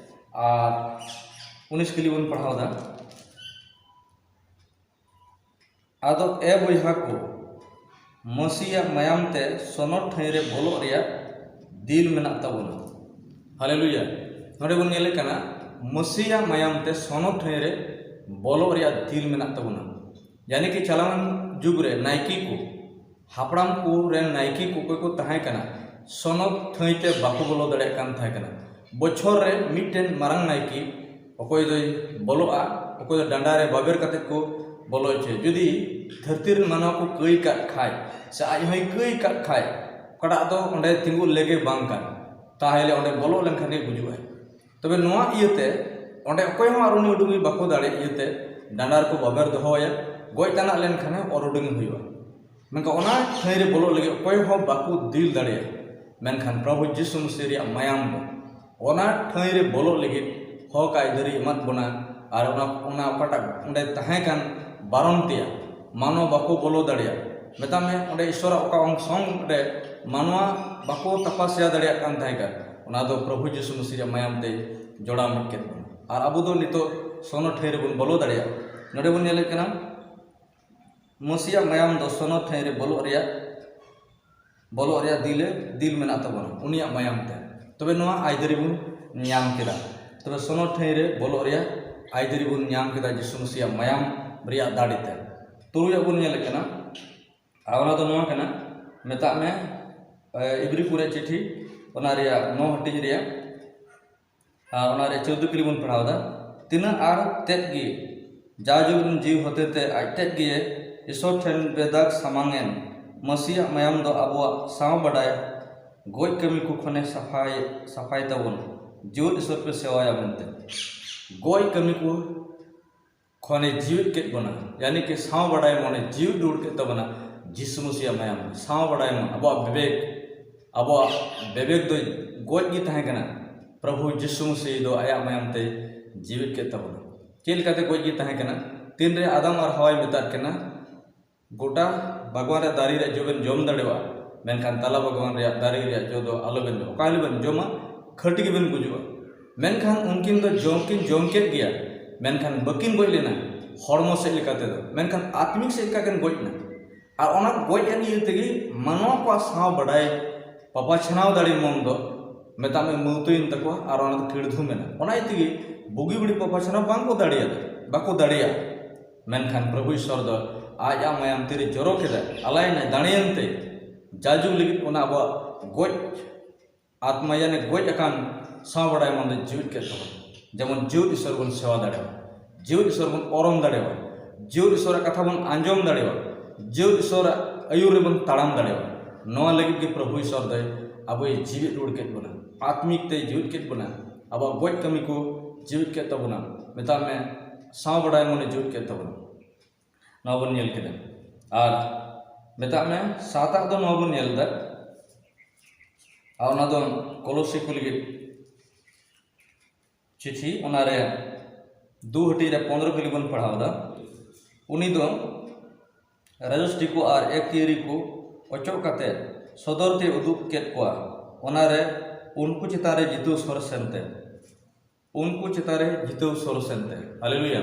ᱟᱨ ᱩᱱᱤᱥ ᱠᱷᱟᱹᱞᱤ ᱵᱚᱱ ᱯᱟᱲᱦᱟᱣ ᱮᱫᱟ᱾ ᱟᱫᱚ ᱮ ᱵᱚᱭᱦᱟ ᱠᱚ, ᱢᱟᱹᱥᱤᱭᱟᱜ ᱢᱟᱭᱟᱢ ᱛᱮ ᱥᱚᱱᱚᱛ ᱴᱷᱟᱹᱭ ᱨᱮ ᱵᱚᱞᱚᱜ ᱨᱮᱭᱟᱜ ᱫᱤᱞ ᱢᱮᱱᱟᱜ ᱛᱟᱵᱚᱱᱟ᱾ ᱦᱟᱞᱮᱞᱩᱭᱟ᱾ ᱱᱚᱰᱮ ᱵᱚᱱ ᱧᱮᱞᱮᱫ ᱠᱟᱱᱟ, ᱢᱟᱹᱥᱤᱭᱟᱜ ᱢᱟᱭᱟᱢ ᱛᱮ ᱥᱚᱱᱚᱛ ᱴᱷᱟᱹᱭ ᱨᱮ ᱵᱚᱞᱚᱜ ᱨᱮᱭᱟᱜ ᱫᱤᱞ ᱢᱮᱱᱟᱜ ᱛᱟᱵᱚᱱᱟ᱾ ᱭᱟᱱᱤ ᱠᱤ ᱪᱟᱞᱟᱣᱮᱱ ᱡᱩᱜᱽ ᱨᱮ ᱱᱟᱭᱠᱮ ᱠᱚ, ᱦᱟᱯᱲᱟᱢ ᱠᱚ ᱨᱮᱱ ᱱᱟᱭᱠᱮ ᱠᱚ ᱚᱠᱚᱭ ᱠᱚ ᱛᱟᱦᱮᱸ ᱠᱟᱱᱟ, ᱥᱚᱱᱚᱛ ᱴᱷᱟᱹᱭ ᱛᱮ ᱵᱟᱠᱚ ᱵᱚᱞᱚ ᱫᱟᱲᱮᱭᱟᱜ ᱠᱟᱱ ᱛᱟᱦᱮᱸ ᱠᱟᱱᱟ᱾ ᱵᱚᱪᱷᱚᱨ ᱨᱮ ᱢᱤᱫᱴᱮᱱ ᱢᱟᱨᱟᱝ ᱱᱟᱭᱠᱮ ᱚᱠᱚᱭ ᱫᱚᱭ ᱵᱚᱞᱚᱜᱼᱟ, ᱚᱠᱚᱭ ᱫᱚ ᱰᱟᱸᱰᱟ ᱨᱮ ᱵᱟᱵᱮᱨ ᱠᱟᱛᱮᱫ ᱠᱚ ᱵᱚᱞᱚ ᱦᱚᱪᱚᱭᱟ᱾ ᱡᱩᱫᱤ ᱫᱷᱟᱹᱨᱛᱤ ᱨᱮᱱ ᱢᱟᱱᱣᱟ ᱠᱚ ᱠᱟᱹᱭ ᱠᱟᱜ ᱠᱷᱟᱡ, ᱥᱮ ᱟᱡ ᱦᱚᱸᱭ ᱠᱟᱹᱭ ᱠᱟᱜ ᱠᱷᱟᱡ, ᱚᱠᱟᱴᱟᱜ ᱫᱚ ᱚᱸᱰᱮ ᱛᱤᱸᱜᱩ ᱞᱮᱜᱮ ᱵᱟᱝ ᱠᱟᱱ, ᱛᱟᱦᱚᱞᱮ ᱚᱸᱰᱮ ᱵᱚᱞᱚᱜ ᱞᱮᱱᱠᱷᱟᱱ ᱜᱮ ᱜᱩᱡᱩᱜᱼᱟᱭ᱾ ᱛᱚᱵᱮ ᱱᱚᱣᱟ ᱤᱭᱟᱹᱛᱮ ᱚᱸᱰᱮ ᱚᱠᱚᱭ ᱦᱚᱸ ᱟᱨ ᱩᱱᱤ ᱩᱰᱩᱠᱤᱡ ᱵᱟᱠᱚ ᱫᱟᱲᱮᱭᱟᱜ ᱤᱭᱟᱹᱛᱮ ᱰᱟᱸᱰᱟ ᱨᱮᱠᱚ ᱵᱟᱵᱮᱨ ᱫᱚᱦᱚᱣᱟᱭᱟ᱾ ᱜᱚᱡ ᱛᱟᱱᱟᱜ ᱞᱮᱱᱠᱷᱟᱱᱮ ᱚᱨ ᱩᱰᱩᱠᱮ ᱦᱩᱭᱩᱜᱼᱟ᱾ ᱢᱮᱱᱠᱷᱟᱱ ᱚᱱᱟ ᱴᱷᱟᱹᱭ ᱨᱮ ᱵᱚᱞᱚᱜ ᱞᱟᱹᱜᱤᱫ ᱚᱠᱚᱭ ᱦᱚᱸ ᱵᱟᱠᱚ ᱫᱤᱞ ᱫᱟᱲᱮᱭᱟᱜᱼᱟ᱾ ᱢᱮᱱᱠᱷᱟᱱ ᱯᱨᱚᱵᱷᱩ ᱡᱤᱥᱩ ᱢᱟᱹᱥᱤ ᱨᱮᱭᱟᱜ ᱢᱟᱭᱟᱢ ᱫᱚ ᱚᱱᱟ ᱴᱷᱟᱹᱭ ᱨᱮ ᱵᱚᱞᱚᱜ ᱞᱟᱹᱜᱤᱫ ᱦᱚᱠ ᱟᱹᱭᱫᱟᱹᱨᱤ ᱮᱢᱟᱫ ᱵᱚᱱᱟ᱾ ᱟᱨ ᱚᱱᱟ ᱚᱱᱟ ᱚᱠᱟᱴᱟᱜ ᱚᱸᱰᱮ ᱛᱟᱦᱮᱸ ᱠᱟᱱ ᱵᱟᱨᱚᱱ ᱛᱮᱭᱟᱜ ᱢᱟᱱᱣᱟ ᱵᱟᱠᱚ ᱵᱚᱞᱚ ᱫᱟᱲᱮᱭᱟᱜ᱾ ᱢᱮᱛᱟᱜ ᱢᱮ ᱚᱸᱰᱮ ᱤᱥᱚᱨᱟᱜ ᱚᱠᱟ ᱚᱝᱥᱚᱝ ᱚᱸᱰᱮ ᱢᱟᱱᱣᱟ ᱵᱟᱠᱚ ᱛᱟᱯᱟᱥᱭᱟ ᱫᱟᱲᱮᱭᱟᱜ ᱠᱟᱱ ᱛᱟᱦᱮᱸ ᱠᱟᱱ, ᱚᱱᱟ ᱫᱚ ᱯᱨᱚᱵᱷᱩ ᱡᱤᱥᱩ ᱢᱟᱹᱥᱤ ᱨᱮᱭᱟᱜ ᱢᱟᱭᱟᱢ ᱛᱮ ᱡᱚᱲᱟᱣ ᱢᱤᱫ ᱠᱮᱫ ᱵᱚᱱᱟ᱾ ᱟᱨ ᱟᱵᱚ ᱫᱚ ᱱᱤᱛᱚᱜ ᱥᱚᱱᱚ ᱴᱷᱟᱹᱭ ᱨᱮᱵᱚᱱ ᱵᱚᱞᱚ ᱫᱟᱲᱮᱭᱟᱜᱼᱟ᱾ ᱱᱚᱰᱮ ᱵᱚᱱ ᱧᱮᱞᱮᱫ ᱠᱟᱱᱟ ᱢᱟᱹᱥᱤᱭᱟᱜ ᱢᱟᱭᱟᱢ ᱫᱚ ᱥᱚᱱᱚ ᱴᱷᱟᱹᱭ ᱨᱮ ᱵᱚᱞᱚᱜ ᱨᱮᱭᱟᱜ ᱵᱚᱞᱚᱜ ᱨᱮᱭᱟᱜ ᱫᱤᱞᱮ ᱫᱤᱞ ᱢᱮᱱᱟᱜ ᱛᱟᱵᱚᱱᱟ ᱩᱱᱤᱭᱟᱜ ᱢᱟᱭᱟᱢ ᱛᱮ᱾ ᱛᱚᱵᱮ ᱱᱚᱣᱟ ᱟᱹᱭᱫᱟᱹᱨᱤ ᱵᱚᱱ ᱧᱟᱢ ᱠᱮᱫᱟ᱾ ᱛᱚᱵᱮ ᱥᱚᱱᱚ ᱴᱷᱟᱹᱭ ᱨᱮ ᱵᱚᱞᱚᱜ ᱨᱮᱭᱟᱜ ᱟᱹᱭᱫᱟᱹᱨᱤ ᱵᱚᱱ ᱧᱟᱢ ᱠᱮᱫᱟ ᱡᱤᱥᱩ ᱢᱟᱹᱥᱤᱭᱟᱜ ᱢᱟᱭᱟᱢ ᱨᱮᱭᱟᱜ ᱫᱟᱲᱮ ᱛᱮ᱾ ᱛᱩᱨᱩᱭᱟᱜ ᱵᱚᱱ ᱧᱮᱞᱮᱫ ᱠᱟᱱᱟ, ᱟᱨ ᱚᱱᱟ ᱫᱚ ᱱᱚᱣᱟ ᱠᱟᱱᱟ, ᱢᱮᱛᱟᱜ ᱢᱮ ᱮ, ᱤᱵᱨᱤ ᱠᱚᱨᱮ ᱪᱤᱴᱷᱤ ᱚᱱᱟ ᱨᱮᱭᱟᱜ ᱱᱚ ᱦᱟᱹᱴᱤᱧ ᱨᱮᱭᱟᱜ ᱟᱨ ᱚᱱᱟ ᱨᱮ ᱪᱳᱫᱽᱫᱳ ᱠᱩᱲᱤ ᱵᱚᱱ ᱯᱟᱲᱦᱟᱣ ᱮᱫᱟ᱾ ᱛᱤᱱᱟᱹᱜ ᱟᱨ ᱛᱮᱫ ᱜᱮ ᱡᱟᱭᱡᱩᱜᱽ ᱨᱮᱱ ᱡᱤᱣᱤ ᱦᱚᱛᱮᱛᱮ ᱟᱡ ᱛᱮᱫ ᱜᱮ ᱤᱥᱚᱨ ᱴᱷᱮᱱ ᱵᱮᱫᱟᱜᱽ ᱥᱟᱢᱟᱝ ᱮᱱ, ᱢᱟᱹᱥᱤᱭᱟᱜ ᱢᱟᱭᱟᱢ ᱫᱚ ᱟᱵᱚᱣᱟᱜ ᱥᱟᱶ ᱵᱟᱰᱟᱭ ᱜᱚᱡ ᱠᱟᱹᱢᱤ ᱠᱚ ᱠᱷᱚᱱᱮ ᱥᱟᱯᱷᱟᱭ ᱥᱟᱯᱷᱟᱭ ᱛᱟᱵᱚᱱ᱾ ᱡᱤᱣᱮᱫ ᱤᱥᱚᱨ ᱯᱮ ᱥᱮᱣᱟᱭᱟ ᱢᱮᱱᱛᱮ᱾ ᱜᱚᱡ ᱠᱟᱹᱢᱤ ᱠᱚ ᱠᱷᱚᱱᱮ ᱡᱤᱣᱮᱫ ᱠᱮᱫ ᱵᱚᱱᱟ, ᱭᱟᱱᱤ ᱠᱤ ᱥᱟᱶ ᱵᱟᱰᱟᱭ ᱢᱚᱱᱮ ᱡᱤᱣᱮᱫ ᱨᱩᱣᱟᱹᱲ ᱠᱮᱫ ᱛᱟᱵᱚᱱᱟ᱾ ᱡᱤᱥᱩ ᱢᱟᱹᱥᱤᱭᱟᱜ ᱢᱟᱭᱟᱢ, ᱥᱟᱶ ᱵᱟᱰᱟᱭ ᱢᱚᱱᱮ, ᱟᱵᱚᱣᱟᱜ ᱵᱤᱵᱮᱠ, ᱟᱵᱚᱣᱟᱜ ᱵᱤᱵᱮᱠ ᱫᱚ ᱜᱚᱡ ᱜᱮ ᱛᱟᱦᱮᱸ ᱠᱟᱱᱟ᱾ ᱯᱨᱚᱵᱷᱩ ᱡᱤᱥᱩ ᱢᱟᱹᱥᱤ ᱫᱚ ᱟᱭᱟᱜ ᱢᱟᱭᱟᱢ ᱛᱮ ᱡᱤᱣᱮᱫ ᱠᱮᱫ ᱛᱟᱵᱚᱱᱟ᱾ ᱪᱮᱫ ᱞᱮᱠᱟᱛᱮ ᱜᱚᱡ ᱜᱮ ᱛᱟᱦᱮᱸ ᱠᱟᱱᱟ? ᱛᱤᱱᱨᱮ ᱟᱫᱟᱢ ᱟᱨ ᱦᱟᱣᱟᱭ ᱢᱮᱛᱟᱫ ᱠᱤᱱᱟ, "ᱜᱚᱴᱟ ᱵᱟᱜᱽᱣᱟᱱ ᱨᱮ ᱫᱟᱨᱮ ᱨᱮ ᱡᱚ ᱵᱮᱱ ᱡᱚᱢ ᱫᱟᱲᱮᱣᱟᱜᱼᱟ, ᱢᱮᱱᱠᱷᱟᱱ ᱛᱟᱞᱟ ᱵᱟᱜᱽᱣᱟᱱ ᱨᱮᱭᱟᱜ ᱫᱟᱨᱮ ᱨᱮᱭᱟᱜ ᱡᱚ ᱫᱚ ᱟᱞᱚ ᱵᱮᱱ ᱡᱚᱢᱟ, ᱚᱠᱟ ᱦᱤᱞᱳᱜ ᱵᱮᱱ ᱡᱚᱢᱟ, ᱠᱷᱟᱹᱴᱤ ᱜᱮᱵᱮᱱ ᱜᱩᱡᱩᱜᱼᱟ᱾" ᱢᱮᱱᱠᱷᱟᱱ ᱩᱱᱠᱤᱱ ᱫᱚ ᱡᱚᱢ ᱠᱤᱱ ᱡᱚᱢ ᱠᱮᱫ ᱜᱮᱭᱟ, ᱢᱮᱱᱠᱷᱟᱱ ᱵᱟᱹᱠᱤᱱ ᱜᱚᱡ ᱞᱮᱱᱟ᱾ ᱦᱚᱲᱢᱚ ᱥᱮᱫ ᱞᱮᱠᱟ ᱛᱮᱫᱚ, ᱢᱮᱱᱠᱷᱟᱱ ᱟᱛᱢᱤᱠ ᱥᱮᱫ ᱞᱮᱠᱟ ᱠᱤᱱ ᱜᱚᱡ ᱮᱱᱟ᱾ ᱟᱨ ᱚᱱᱟ ᱜᱚᱡ ᱮᱱ ᱤᱭᱟᱹ ᱛᱮᱜᱮ ᱢᱟᱱᱣᱟ ᱠᱚᱣᱟᱜ ᱥᱟᱶ ᱵᱟᱰᱟᱭ ᱯᱟᱯᱟ ᱪᱷᱟᱱᱟᱣ ᱫᱟᱲᱮ ᱢᱚᱱ ᱫᱚ, ᱢᱮᱛᱟᱜ ᱢᱮ, ᱢᱟᱹᱣᱛᱟᱹᱭᱮᱱ ᱛᱟᱠᱚᱣᱟ ᱟᱨ ᱚᱱᱟ ᱫᱚ ᱠᱤᱲᱫᱷᱩᱢ ᱮᱱᱟ᱾ ᱚᱱᱟ ᱤᱭᱟᱹ ᱛᱮᱜᱮ ᱵᱩᱜᱤ ᱵᱟᱹᱲᱤᱡ ᱯᱟᱯᱟ ᱪᱷᱟᱱᱟᱣ ᱵᱟᱝ ᱠᱚ ᱫᱟᱲᱮᱭᱟᱜᱼᱟ, ᱵᱟᱠᱚ ᱫᱟᱲᱮᱭᱟᱜᱼᱟ᱾ ᱢᱮᱱᱠᱷᱟᱱ ᱯᱨᱚᱵᱷᱩ ᱤᱥᱚᱨ ᱫᱚ ᱟᱡᱟᱜ ᱢᱟᱭᱟᱢ ᱛᱤᱨᱮ ᱡᱚᱨᱚ ᱠᱮᱫᱟᱭ, ᱟᱞᱟᱭᱮᱱᱟᱭ, ᱫᱟᱲᱮᱭᱮᱱ ᱛᱮ ᱡᱟᱭᱡᱩᱜᱽ ᱞᱟᱹᱜᱤᱫ ᱚᱱᱟ ᱟᱵᱚᱣᱟᱜ ᱜᱚᱡ ᱟᱛᱢᱟ, ᱭᱟᱱᱮ ᱜᱚᱡ ᱟᱠᱟᱱ ᱥᱟᱶ ᱵᱟᱰᱟᱭ ᱢᱚᱱ ᱫᱚ ᱡᱤᱣᱤᱫ ᱠᱮᱫ ᱛᱟᱵᱚᱱᱟ᱾ ᱡᱮᱢᱚᱱ ᱡᱤᱣᱤᱫ ᱤᱥᱚᱨ ᱵᱚᱱ ᱥᱮᱣᱟ ᱫᱟᱲᱮᱭᱟᱜᱼᱟ, ᱡᱤᱣᱤᱫ ᱤᱥᱚᱨ ᱵᱚᱱ ᱚᱨᱚᱢ ᱫᱟᱲᱮᱭᱟᱜᱼᱟ, ᱡᱤᱣᱤᱫ ᱤᱥᱚᱨᱟᱜ ᱠᱟᱛᱷᱟ ᱵᱚᱱ ᱟᱸᱡᱚᱢ ᱫᱟᱲᱮᱭᱟᱜᱼᱟ, ᱡᱤᱣᱤᱫ ᱤᱥᱚᱨᱟᱜ ᱟᱹᱭᱩᱨ ᱨᱮᱵᱚᱱ ᱛᱟᱲᱟᱢ ᱫᱟᱲᱮᱭᱟᱜᱼᱟ᱾ ᱱᱚᱣᱟ ᱞᱟᱹᱜᱤᱫ ᱜᱮ ᱯᱨᱚᱵᱷᱩ ᱤᱥᱚᱨ ᱫᱚᱭ ᱟᱵᱚᱭ ᱡᱤᱣᱤᱫ ᱨᱩᱣᱟᱹᱲ ᱠᱮᱫ ᱵᱚᱱᱟ, ᱟᱛᱢᱤᱠ ᱛᱮᱭ ᱡᱤᱣᱤᱫ ᱠᱮᱫ ᱵᱚᱱᱟ᱾ ᱟᱵᱚᱣᱟᱜ ᱜᱚᱡ ᱠᱟᱹᱢᱤ ᱠᱚ ᱡᱤᱣᱤᱫ ᱠᱮᱫ ᱛᱟᱵᱚᱱᱟ᱾ ᱢᱮᱛᱟᱜ ᱢᱮ, ᱥᱟᱶ ᱵᱟᱰᱟᱭ ᱢᱚᱱᱮ ᱡᱤᱣᱤᱫ ᱠᱮᱫ ᱛᱟᱵᱚᱱᱟ᱾ ᱱᱚᱣᱟ ᱵᱚᱱ ᱧᱮᱞ ᱠᱮᱫᱟ᱾ ᱟᱨ ᱢᱮᱛᱟᱜ ᱢᱮ, ᱥᱟᱛᱟᱜ ᱫᱚ ᱱᱚᱣᱟ ᱵᱚᱱ ᱧᱮᱞ ᱮᱫᱟ, ᱟᱨ ᱚᱱᱟ ᱫᱚ ᱠᱚᱞᱚᱥᱤ ᱠᱚ ᱞᱟᱹᱜᱤᱫ ᱪᱤᱴᱷᱤ, ᱚᱱᱟᱨᱮ ᱫᱩ ᱦᱟᱹᱴᱤᱧ ᱨᱮ ᱯᱚᱱᱨᱚ ᱠᱷᱟᱹᱞᱤ ᱵᱚᱱ ᱯᱟᱲᱦᱟᱣ ᱮᱫᱟ᱾ ᱩᱱᱤ ᱫᱚ ᱨᱟᱡᱚᱥᱴᱤ ᱠᱚ ᱟᱨ ᱮᱠᱛᱤᱭᱟᱹᱨᱤ ᱠᱚ ᱚᱪᱚᱜ ᱠᱟᱛᱮ ᱥᱚᱫᱚᱨ ᱛᱮ ᱩᱫᱩᱜ ᱠᱮᱫ ᱠᱚᱣᱟ᱾ ᱚᱱᱟᱨᱮ ᱩᱱᱠᱩ ᱪᱮᱛᱟᱱ ᱨᱮ ᱡᱤᱛᱟᱹᱣ ᱥᱚᱨᱮᱥ ᱮᱱᱛᱮ, ᱩᱱᱠᱩ ᱪᱮᱛᱟᱱ ᱨᱮ ᱡᱤᱛᱟᱹᱣ ᱥᱚᱨᱮᱥ ᱮᱱᱛᱮ᱾ ᱦᱟᱞᱮᱞᱩᱭᱟ᱾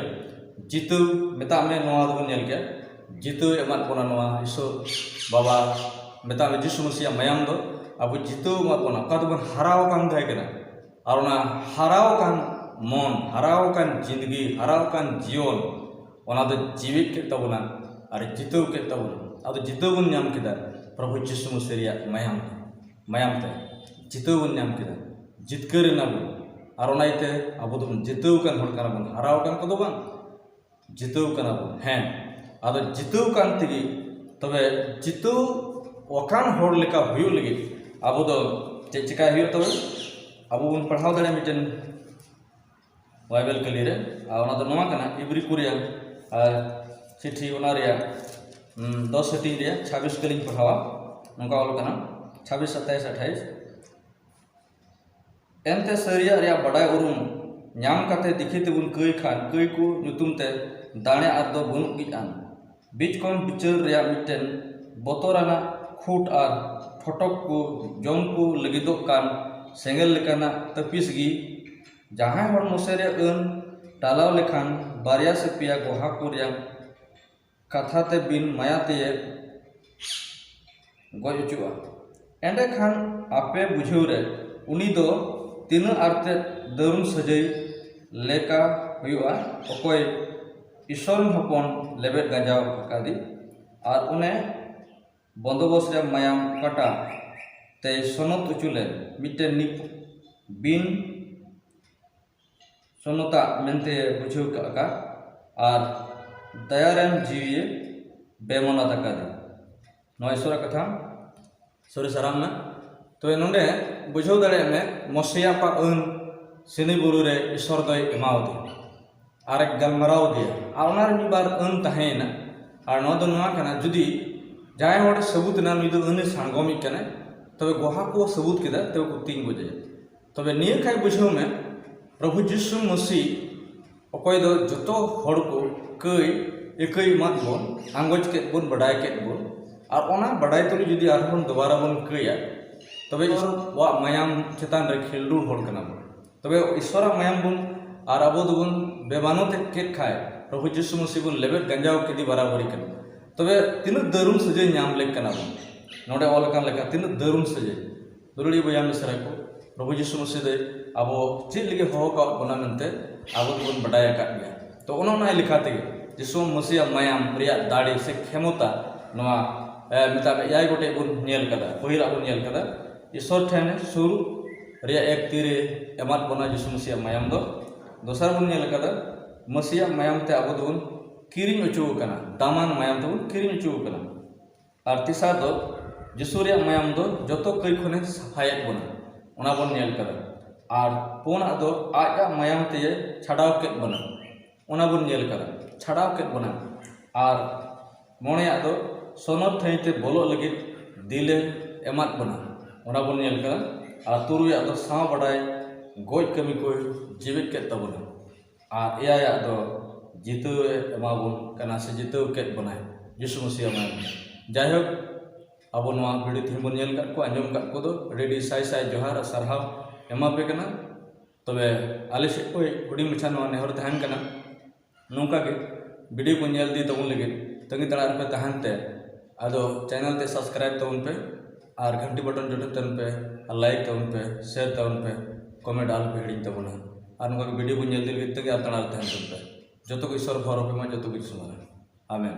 ᱡᱤᱛᱟᱹᱣ, ᱢᱮᱛᱟᱜ ᱢᱮ, ᱱᱚᱣᱟ ᱫᱚᱵᱚᱱ ᱧᱮᱞ ᱠᱮᱫ, ᱡᱤᱛᱟᱹᱣ ᱮᱢᱟᱫ ᱵᱚᱱᱟ ᱱᱚᱣᱟ ᱤᱥᱚᱨ ᱵᱟᱵᱟ, ᱢᱮᱛᱟᱜ ᱢᱮ, ᱡᱤᱥᱩ ᱢᱟᱹᱥᱤᱭᱟᱜ ᱢᱟᱭᱟᱢ ᱫᱚ ᱟᱵᱚ ᱡᱤᱛᱟᱹᱣ ᱮᱢᱟᱫ ᱵᱚᱱᱟ᱾ ᱚᱠᱟ ᱫᱚᱵᱚᱱ ᱦᱟᱨᱟᱣ ᱟᱠᱟᱱ ᱛᱟᱦᱮᱸ ᱠᱟᱱᱟ, ᱟᱨ ᱚᱱᱟ ᱦᱟᱨᱟᱣ ᱟᱠᱟᱱ ᱢᱚᱱ, ᱦᱟᱨᱟᱣ ᱟᱠᱟᱱ ᱡᱤᱱᱫᱮᱜᱤ, ᱦᱟᱨᱟᱣ ᱟᱠᱟᱱ ᱡᱤᱭᱚᱱ, ᱚᱱᱟ ᱫᱚ ᱡᱤᱣᱮᱫ ᱠᱮᱫ ᱛᱟᱵᱚᱱᱟ ᱟᱨ ᱡᱤᱛᱟᱹᱣ ᱠᱮᱫ ᱛᱟᱵᱚᱱᱟ᱾ ᱟᱫᱚ ᱡᱤᱛᱟᱹᱣ ᱵᱚᱱ ᱧᱟᱢ ᱠᱮᱫᱟ ᱯᱨᱚᱵᱷᱩ ᱡᱤᱥᱩ ᱢᱟᱹᱥᱤ ᱨᱮᱭᱟᱜ ᱢᱟᱭᱟᱢ, ᱢᱟᱭᱟᱢ ᱛᱮ ᱡᱤᱛᱟᱹᱣ ᱵᱚᱱ ᱧᱟᱢ ᱠᱮᱫᱟ, ᱡᱤᱛᱠᱟᱹᱨ ᱮᱱᱟ ᱵᱚᱱ᱾ ᱟᱨ ᱚᱱᱟ ᱤᱭᱟᱹᱛᱮ ᱟᱵᱚ ᱫᱚᱵᱚᱱ ᱡᱤᱛᱟᱹᱣ ᱟᱠᱟᱱ ᱦᱚᱲ ᱠᱟᱱᱟ ᱵᱚᱱ, ᱦᱟᱨᱟᱣ ᱟᱠᱟᱱ ᱠᱚᱫᱚ ᱵᱟᱝ, ᱡᱤᱛᱟᱹᱣ ᱠᱟᱱᱟ ᱵᱚᱱ᱾ ᱦᱮᱸ, ᱟᱫᱚ ᱡᱤᱛᱟᱹᱣ ᱠᱟᱱ ᱛᱮᱜᱮ, ᱛᱚᱵᱮ ᱡᱤᱛᱟᱹᱣ ᱟᱠᱟᱱ ᱦᱚᱲ ᱞᱮᱠᱟ ᱦᱩᱭᱩᱜ ᱞᱟᱹᱜᱤᱫ ᱟᱵᱚ ᱫᱚ ᱪᱮᱫ ᱪᱮᱠᱟᱭ ᱦᱩᱭᱩᱜ ᱛᱟᱵᱚᱱᱟ? ᱟᱵᱚ ᱵᱚᱱ ᱯᱟᱲᱦᱟᱣ ᱫᱟᱲᱮᱭᱟᱜᱼᱟ ᱢᱤᱫᱴᱮᱱ ᱵᱟᱭᱵᱮᱞ ᱠᱟᱹᱞᱤ ᱨᱮ, ᱟᱨ ᱚᱱᱟ ᱫᱚ ᱱᱚᱣᱟ ᱠᱟᱱᱟ, ᱤᱵᱨᱤ ᱠᱚ ᱨᱮᱭᱟᱜ, ᱟᱨ ᱪᱤᱴᱷᱤ, ᱚᱱᱟ ᱨᱮᱭᱟᱜ, ᱩᱸ, ᱫᱚᱥ ᱦᱟᱹᱴᱤᱧ ᱨᱮᱭᱟᱜ ᱪᱷᱟᱵᱵᱤᱥ ᱠᱟᱹᱞᱤᱧ ᱯᱟᱲᱦᱟᱣᱟ᱾ ᱱᱚᱝᱠᱟ ᱚᱞ ᱠᱟᱱᱟ, ᱪᱷᱟᱵᱵᱤᱥ, ᱥᱟᱛᱟᱭᱤᱥ, ᱟᱴᱷᱟᱭᱤᱥ, ᱮᱱᱛᱮ ᱥᱟᱹᱨᱤᱭᱟᱜ ᱨᱮᱭᱟᱜ ᱵᱟᱰᱟᱭ ᱩᱨᱩᱢ ᱧᱟᱢ ᱠᱟᱛᱮ ᱫᱤᱠᱷᱤ ᱛᱮᱵᱚᱱ ᱠᱟᱹᱭ ᱠᱷᱟᱱ, ᱠᱟᱹᱭ ᱠᱚ ᱧᱩᱛᱩᱢ ᱛᱮ ᱫᱟᱲᱮ ᱟᱨ ᱫᱚ ᱵᱟᱹᱱᱩᱜ ᱜᱮ ᱟᱱ᱾ ᱵᱤᱪᱠᱚᱢ ᱵᱤᱪᱟᱹᱨ ᱨᱮᱭᱟᱜ ᱢᱤᱫᱴᱮᱱ ᱵᱚᱛᱚᱨᱟᱱᱟᱜ ᱠᱷᱩᱴ ᱟᱨ ᱯᱷᱚᱴᱚᱠ ᱠᱚ ᱡᱚᱢ ᱠᱚ ᱞᱟᱹᱜᱤᱫᱚᱜ ᱠᱟᱱ ᱥᱮᱸᱜᱮᱞ ᱞᱮᱠᱟᱱᱟᱜ ᱛᱟᱹᱯᱤᱥ ᱜᱮ᱾ ᱡᱟᱦᱟᱸᱭ ᱦᱚᱲ ᱢᱚᱥᱮ ᱨᱮᱭᱟᱜ ᱟᱹᱱ ᱴᱟᱞᱟᱣ ᱞᱮᱠᱷᱟᱱ, ᱵᱟᱨᱭᱟ ᱥᱮ ᱯᱮᱭᱟ ᱜᱚᱦᱟ ᱠᱚ ᱨᱮᱭᱟᱜ ᱠᱟᱛᱷᱟ ᱛᱮ ᱵᱤᱱ ᱢᱟᱭᱟ ᱛᱮᱭᱮ ᱜᱚᱡ ᱦᱚᱪᱚᱜᱼᱟ᱾ ᱮᱸᱰᱮᱠᱷᱟᱱ ᱟᱯᱮ ᱵᱩᱡᱷᱟᱹᱣ ᱨᱮ ᱩᱱᱤ ᱫᱚ ᱛᱤᱱᱟᱹᱜ ᱟᱨᱛᱮᱫ ᱫᱟᱹᱨᱩᱢ ᱥᱟᱹᱡᱟᱹᱭ ᱞᱮᱠᱟ ᱦᱩᱭᱩᱜᱼᱟ, ᱚᱠᱚᱭ ᱤᱥᱚᱨ ᱨᱮᱱ ᱦᱚᱯᱚᱱ ᱞᱮᱵᱮᱫ ᱜᱟᱸᱡᱟᱣ ᱟᱠᱟᱫᱮ, ᱟᱨ ᱚᱱᱮ ᱵᱚᱱᱫᱚᱵᱚᱥ ᱨᱮ ᱢᱟᱭᱟᱢ ᱚᱠᱟᱴᱟᱜ ᱛᱮᱭ ᱥᱚᱱᱚᱛ ᱦᱚᱪᱚ ᱞᱮᱱ, ᱢᱤᱫᱴᱮᱱ ᱱᱤᱯ-, ᱵᱤᱱ ᱥᱚᱱᱚᱛᱟᱜ ᱢᱮᱱᱛᱮ ᱵᱩᱡᱷᱟᱹᱣ ᱠᱟᱜ ᱠᱟ, ᱟᱨ ᱫᱟᱭᱟ ᱨᱮᱱ ᱡᱤᱣᱤᱭᱮ ᱵᱮᱢᱚᱱᱟᱛ ᱟᱠᱟᱫᱮ᱾ ᱱᱚᱣᱟ ᱤᱥᱚᱨᱟᱜ ᱠᱟᱛᱷᱟ᱾ ᱥᱚᱨᱤ ᱥᱟᱨᱟᱢ ᱢᱮ᱾ ᱛᱚᱵᱮ ᱱᱚᱰᱮ ᱵᱩᱡᱷᱟᱹᱣ ᱫᱟᱲᱮᱭᱟᱜ ᱢᱮ, ᱢᱚᱥᱤᱭᱟ ᱠᱚᱣᱟᱜ ᱟᱹᱱ ᱥᱤᱱᱤ ᱵᱩᱨᱩ ᱨᱮ ᱤᱥᱚᱨ ᱫᱚᱭ ᱮᱢᱟᱣᱟᱫᱮᱭᱟ ᱟᱨ ᱮ ᱜᱟᱞᱢᱟᱨᱟᱣ ᱟᱫᱮᱭᱟ᱾ ᱟᱨ ᱚᱱᱟ ᱨᱮ ᱢᱤᱫ ᱵᱟᱨ ᱟᱹᱱ ᱛᱟᱦᱮᱸᱭᱮᱱᱟ᱾ ᱟᱨ ᱱᱚᱣᱟ ᱫᱚ ᱱᱚᱣᱟ ᱠᱟᱱᱟ, ᱡᱩᱫᱤ ᱡᱟᱦᱟᱸᱭ ᱦᱚᱲ ᱥᱟᱹᱵᱩᱛ ᱮᱱᱟ, ᱱᱩᱭ ᱫᱚ ᱟᱹᱱᱮ ᱥᱟᱬᱜᱚᱢᱤᱡ ᱠᱟᱱᱟᱭ, ᱛᱚᱵᱮ ᱜᱚᱦᱟ ᱠᱚ ᱥᱟᱹᱵᱩᱛ ᱠᱮᱫᱟ, ᱛᱚᱵᱮ ᱠᱚ ᱛᱤᱧ ᱜᱚᱡᱮᱭᱟ᱾ ᱛᱚᱵᱮ ᱱᱤᱭᱟᱹ ᱠᱷᱟᱡ ᱵᱩᱡᱷᱟᱹᱣ ᱢᱮ, ᱯᱨᱚᱵᱷᱩ ᱡᱤᱥᱩ ᱢᱟᱹᱥᱤ ᱚᱠᱚᱭ ᱫᱚ ᱡᱚᱛᱚ ᱦᱚᱲ ᱠᱚ ᱠᱟᱹᱭ ᱟᱹᱠᱟᱹᱭ ᱮᱢᱟᱫ ᱵᱚᱱ, ᱟᱸᱜᱚᱪ ᱠᱮᱫ ᱵᱚᱱ, ᱵᱟᱰᱟᱭ ᱠᱮᱫ ᱵᱚᱱ, ᱟᱨ ᱚᱱᱟ ᱵᱟᱰᱟᱭ ᱛᱩᱞᱩᱡ ᱡᱩᱫᱤ ᱟᱨᱦᱚᱸ ᱵᱚᱱ ᱫᱚᱵᱟᱨᱟ ᱵᱚᱱ ᱠᱟᱹᱭᱟ, ᱛᱚᱵᱮ ᱤᱥᱚᱨᱟᱜ ᱢᱟᱭᱟᱢ ᱪᱮᱛᱟᱱ ᱨᱮ ᱠᱷᱤᱞᱰᱩ ᱦᱚᱲ ᱠᱟᱱᱟ ᱵᱚᱱ᱾ ᱛᱚᱵᱮ ᱤᱥᱚᱨᱟᱜ ᱢᱟᱭᱟᱢ ᱵᱚᱱ ᱟᱨ ᱟᱵᱚ ᱫᱚᱵᱚᱱ ᱵᱮᱵᱟᱱᱚᱛ ᱠᱮᱫ ᱠᱷᱟᱡ, ᱯᱨᱚᱵᱷᱩ ᱡᱤᱥᱩ ᱢᱟᱹᱥᱤ ᱵᱚᱱ ᱞᱮᱵᱮᱫ ᱜᱟᱸᱡᱟᱣ ᱠᱮᱫᱮ ᱵᱟᱨᱟᱵᱟᱨᱤ ᱠᱟᱱᱟ᱾ ᱛᱚᱵᱮ ᱛᱤᱱᱟᱹᱜ ᱫᱟᱹᱨᱩᱱ ᱥᱟᱹᱡᱟᱹᱭ ᱧᱟᱢ ᱞᱮᱫ ᱠᱟᱱᱟ ᱵᱚᱱ? ᱱᱚᱰᱮ ᱚᱞ ᱟᱠᱟᱱ ᱞᱮᱠᱟ ᱛᱤᱱᱟᱹᱜ ᱫᱟᱹᱨᱩᱱ ᱥᱟᱹᱡᱟᱹᱭ᱾ ᱫᱩᱞᱟᱹᱲᱤᱭᱟᱹ ᱵᱚᱭᱦᱟ ᱢᱤᱥᱨᱟ ᱠᱚ, ᱯᱨᱚᱵᱷᱩ ᱡᱤᱥᱩ ᱢᱟᱹᱥᱤ ᱫᱚ ᱟᱵᱚ ᱪᱮᱫ ᱞᱟᱹᱜᱤᱫ ᱦᱚᱦᱚ ᱠᱟᱜ ᱵᱚᱱᱟ ᱢᱮᱱᱛᱮ ᱟᱵᱚ ᱫᱚᱵᱚᱱ ᱵᱟᱰᱟᱭ ᱟᱠᱟᱫ ᱜᱮᱭᱟ᱾ ᱛᱚ ᱚᱱᱮ ᱚᱱᱟ ᱞᱮᱠᱟ ᱛᱮᱜᱮ ᱡᱤᱥᱩ ᱢᱟᱹᱥᱤᱭᱟᱜ ᱢᱟᱭᱟᱢ ᱨᱮᱭᱟᱜ ᱫᱟᱲᱮ ᱥᱮ ᱠᱷᱮᱢᱚᱛᱟ, ᱱᱚᱣᱟ ᱮ, ᱢᱮᱛᱟᱜ ᱢᱮ ᱮᱭᱟᱭ ᱜᱚᱴᱮᱡ ᱵᱚᱱ ᱧᱮᱞ ᱠᱟᱫᱟ, ᱯᱟᱹᱦᱤᱞᱟᱜ ᱵᱚᱱ ᱧᱮᱞ ᱠᱟᱫᱟ᱾ ᱤᱥᱚᱨ ᱴᱷᱮᱱ ᱥᱩᱨ ᱨᱮᱭᱟᱜ ᱮᱠ ᱛᱤᱨᱮ ᱮᱢᱟᱫ ᱵᱚᱱᱟ ᱡᱤᱥᱩ ᱢᱟᱹᱥᱤᱭᱟᱜ ᱢᱟᱭᱟᱢ ᱫᱚ᱾ ᱫᱚᱥᱟᱨ ᱵᱚᱱ ᱧᱮᱞ ᱠᱟᱫᱟ, ᱢᱟᱹᱥᱤᱭᱟᱜ ᱢᱟᱭᱟᱢ ᱛᱮ ᱟᱵᱚ ᱫᱚᱵᱚᱱ ᱠᱤᱨᱤᱧ ᱚᱪᱚ ᱟᱠᱟᱱᱟ, ᱫᱟᱢᱟᱱ ᱢᱟᱭᱟᱢ ᱛᱮᱵᱚᱱ ᱠᱤᱨᱤᱧ ᱚᱪᱚ ᱟᱠᱟᱱᱟ᱾ ᱟᱨ ᱛᱮᱥᱟᱨ ᱫᱚ ᱡᱤᱥᱩ ᱨᱮᱭᱟᱜ ᱢᱟᱭᱟᱢ ᱫᱚ ᱡᱚᱛᱚ ᱠᱟᱹᱭ ᱠᱷᱚᱱᱮ ᱥᱟᱯᱷᱟᱭᱮᱫ ᱵᱚᱱᱟ, ᱚᱱᱟ ᱵᱚᱱ ᱧᱮᱞ ᱠᱟᱫᱟ᱾ ᱟᱨ ᱯᱩᱱᱟᱜ ᱫᱚ ᱟᱡᱟᱜ ᱢᱟᱭᱟᱢ ᱛᱮᱭ ᱪᱷᱟᱰᱟᱣ ᱠᱮᱫ ᱵᱚᱱᱟ, ᱚᱱᱟ ᱵᱚᱱ ᱧᱮᱞ ᱠᱟᱫᱟ, ᱪᱷᱟᱰᱟᱣ ᱠᱮᱫ ᱵᱚᱱᱟ᱾ ᱟᱨ ᱢᱚᱬᱮᱭᱟᱜ ᱫᱚ ᱥᱚᱱᱚᱛ ᱴᱷᱟᱹᱭ ᱛᱮ ᱵᱚᱞᱚᱜ ᱞᱟᱹᱜᱤᱫ ᱫᱤᱞᱮ ᱮᱢᱟᱫ ᱵᱚᱱᱟ, ᱚᱱᱟ ᱵᱚᱱ ᱧᱮᱞ ᱠᱟᱫᱟ᱾ ᱟᱨ ᱛᱩᱨᱩᱭᱟᱜ ᱫᱚ ᱥᱟᱶ ᱵᱟᱰᱟᱭ ᱜᱚᱡ ᱠᱟᱹᱢᱤ ᱠᱚᱭ ᱡᱤᱣᱮᱫ ᱠᱮᱫ ᱛᱟᱵᱚᱱᱟ᱾ ᱟᱨ ᱮᱭᱟᱭᱟᱜ ᱫᱚ ᱡᱤᱛᱟᱹᱣ ᱮ ᱮᱢᱟᱵᱚᱱ ᱠᱟᱱᱟ ᱥᱮ ᱡᱤᱛᱟᱹᱣ ᱠᱮᱫ ᱵᱚᱱᱟᱭ ᱡᱤᱥᱩ ᱢᱟᱹᱥᱤᱭᱟᱜ ᱢᱟᱭᱟᱢ ᱛᱮ᱾ ᱡᱟᱭᱦᱳᱠ, ᱟᱵᱚ ᱱᱚᱣᱟ ᱵᱷᱤᱰᱤᱭᱳ ᱛᱮᱦᱮᱧ ᱵᱚᱱ ᱧᱮᱞ ᱠᱟᱫ ᱠᱚᱣᱟ, ᱟᱸᱡᱚᱢ ᱠᱟᱫ ᱠᱚᱫᱚ ᱟᱹᱰᱤ ᱟᱹᱰᱤ ᱥᱟᱭ ᱥᱟᱭ ᱡᱚᱦᱟᱨ ᱟᱨ ᱥᱟᱨᱦᱟᱣ ᱮᱢᱟ ᱯᱮ ᱠᱟᱱᱟ᱾ ᱛᱚᱵᱮ ᱟᱞᱮ ᱥᱮᱫ ᱠᱷᱚᱱ ᱦᱩᱰᱤᱧ ᱢᱟᱪᱷᱟ ᱱᱚᱣᱟ ᱱᱮᱦᱚᱨ ᱛᱟᱦᱮᱱ ᱠᱟᱱᱟ, ᱱᱚᱝᱠᱟ ᱜᱮ ᱵᱷᱤᱰᱤᱭᱳ ᱠᱚ ᱧᱮᱞ ᱤᱫᱤ ᱛᱟᱵᱚᱱ ᱞᱟᱹᱜᱤᱫ ᱛᱟᱺᱜᱤ ᱛᱟᱲᱟᱜ ᱨᱮᱯᱮ ᱛᱟᱦᱮᱱ ᱛᱮ, ᱟᱫᱚ ᱪᱮᱱᱮᱞ ᱛᱮ ᱥᱟᱵᱥᱠᱨᱟᱭᱤᱵ ᱛᱟᱵᱚᱱ ᱯᱮ ᱟᱨ ᱜᱷᱟᱱᱴᱤ ᱵᱟᱴᱚᱱ ᱡᱚᱴᱮᱫ ᱛᱟᱵᱚᱱ ᱯᱮ ᱟᱨ ᱞᱟᱭᱤᱠ ᱛᱟᱵᱚᱱ ᱯᱮ, ᱥᱮᱭᱟᱨ ᱛᱟᱵᱚᱱ ᱯᱮ, ᱠᱚᱢᱮᱱᱴ ᱟᱞᱚ ᱯᱮ ᱦᱤᱲᱤᱧ ᱛᱟᱵᱚᱱᱟ᱾ ᱟᱨ ᱱᱚᱝᱠᱟ ᱜᱮ ᱵᱷᱤᱰᱤᱭᱳ ᱠᱚ ᱧᱮᱞ ᱤᱫᱤ ᱞᱟᱹᱜᱤᱫ ᱛᱟᱺᱜᱤ ᱟᱨ ᱛᱟᱲᱟᱜ ᱨᱮ ᱛᱟᱦᱮᱱ ᱛᱟᱵᱚᱱ ᱯᱮ᱾ ᱡᱚᱛᱚ ᱠᱚ ᱤᱥᱚᱨ ᱵᱷᱚᱨ ᱨᱚᱯᱮ ᱢᱟ, ᱡᱚᱛᱚ ᱠᱚ ᱤᱥᱚᱨ᱾ ᱟᱢᱮᱱ᱾